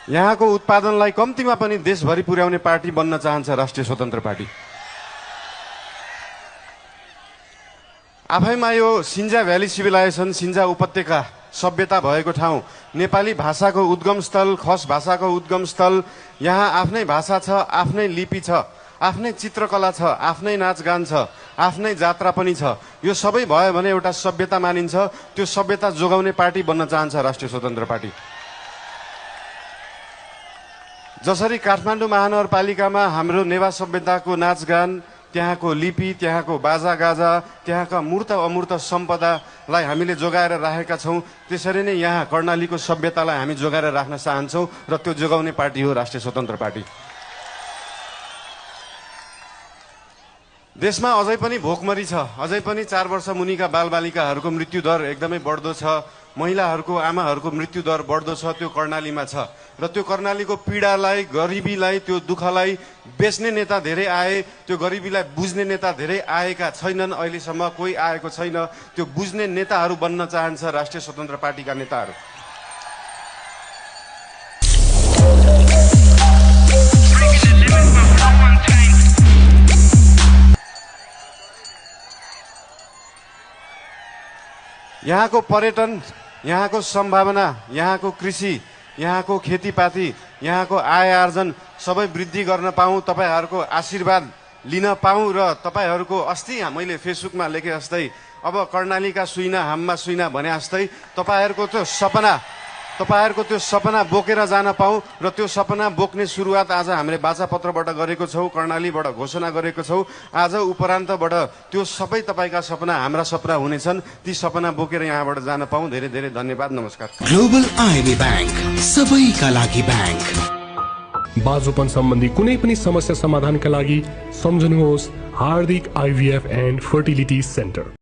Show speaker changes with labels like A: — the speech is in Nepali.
A: यहाँको उत्पादनलाई कम्तीमा पनि देशभरि पुर्याउने पार्टी बन्न चाहन्छ राष्ट्रिय स्वतन्त्र पार्टी। आफैमा यो सिन्जा भ्याली सिभिलाइजेसन, सिन्जा उपत्यका सभ्यता भएको ठाउँ, नेपाली भाषाको उद्गम स्थल, खस भाषाको उद्गम स्थल। यहाँ आफ्नै भाषा छ, आफ्नै लिपि छ, आफ्नै चित्रकला छ, आफ्नै नाचगान छ, आफ्नै जात्रा पनि छ। यो सबै भयो भने एउटा सभ्यता मानिन्छ। त्यो सभ्यता जोगाउने पार्टी बन्न चाहन्छ राष्ट्रिय स्वतन्त्र पार्टी। जसरी काठमाडौँ महानगरपालिकामा हाम्रो नेवा सभ्यताको नाचगान, त्यहाँको लिपि, त्यहाँको बाजागाजा, त्यहाँका मूर्त अमूर्त सम्पदालाई हामीले जोगाएर राखेका छौँ, त्यसरी नै यहाँ कर्णालीको सभ्यतालाई हामी जोगाएर राख्न चाहन्छौँ र त्यो जोगाउने पार्टी हो राष्ट्रिय स्वतन्त्र पार्टी। देशमा अझै पनि भोकमरी छ। अझै पनि 4 वर्ष मुनिका बालबालिकाहरूको मृत्युदर एकदमै बढ्दो छ। महिलाहरूको, आमाहरूको मृत्युदर बढ्दो छ। त्यो कर्णालीमा छ र त्यो कर्णालीको पीडालाई, गरिबीलाई, त्यो दुःखलाई बेच्ने नेता धेरै आए, त्यो गरिबीलाई बुझ्ने नेता धेरै आएका छैनन्। अहिलेसम्म कोही आएको छैन। त्यो बुझ्ने नेताहरू बन्न चाहन्छ राष्ट्रिय स्वतन्त्र पार्टीका नेताहरू। यहाँको पर्यटन, यहाँको सम्भावना, यहाँको कृषि, यहाँको खेतीपाती, यहाँको आय आर्जन सबै वृद्धि गर्न पाऊँ, तपाईहरूको आशीर्वाद लिन पाऊँ र तपाईहरूको अस्ति मैले फेसबुकमा लेखे जस्तै अब कर्णालीका सुइना हाममा सुइना भने जस्तै तपाईहरूको त्यो सपना बोकेर जान पाऊँ र त्यो सपना बोक्ने सुरुवात आज हामीले बाचापत्रबाट गरेको छौँ, कर्णालीबाट घोषणा गरेको छौँ। आज उपरान्तबाट त्यो सबै तपाईका सपना हाम्रा सपना हुनेछन्। ती सपना बोकेर यहाँबाट जान पाऊँ। धेरै धेरै धन्यवाद। नमस्कार।
B: ग्लोबल आइबी बैंक, सबैका लागि बैंक।
C: बाजुपन सम्बन्धी कुनै पनि समस्या समाधानका लागि सम्झनुहोस् हार्दिक IVF एन्ड फर्टिलिटी सेन्टर।